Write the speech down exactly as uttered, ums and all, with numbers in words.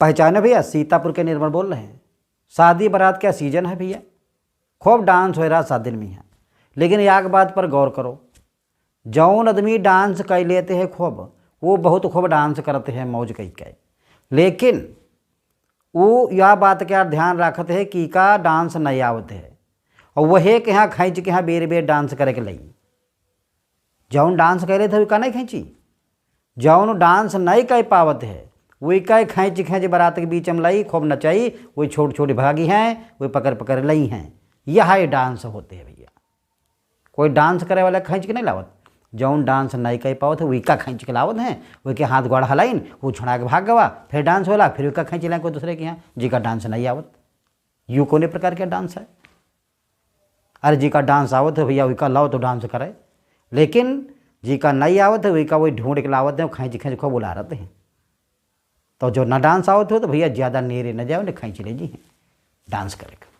पहचाने भैया, सीतापुर के निर्मल बोल रहे हैं। शादी बारात का सीजन है भैया, खूब डांस हो रहा शादी में है। लेकिन एक बात पर गौर करो, जौन आदमी डांस कर लेते हैं खूब, वो बहुत खूब डांस करते हैं मौज कई के। लेकिन वो या बात का ध्यान रखत है कि का डांस नहीं आवत है, और वहे के यहाँ खींच के यहाँ बेर बेर डांस करे के लई। जौन डांस कर लेते हैं, वही का नहीं खींची। जौन डांस नहीं कर पावत है, वही का खींच खींच बारात के बीच में लाई, खूब नचाई, वही छोट छोट भागी हैं, वही पकड़ पकड़ लई हैं। यह है डांस होते हैं भैया। कोई डांस करे वाला खींच के नहीं लावत। जौन डांस नहीं कर पावत है, वही का खींच के लावत हैं, वही के हाथ गोड़ हलाइन, वो छुड़ा के भाग गवा, फिर डांस होला, फिर वही का खींच लाइन कोई दूसरे के यहाँ, जी का डांस नहीं आवत। यू कौने प्रकार के डांस है? अरे जी का डांस आवत है भैया, वही का लाओ तो डांस करे, लेकिन जी का नहीं आवत है, वही का वही ढूंढ के लावत है, खींच खींच खूब उलारत हैं। तो जो ना डांस आवत हो तो भैया ज़्यादा नेरे न जाओ, ने खींच ले जी हैं डांस करे के।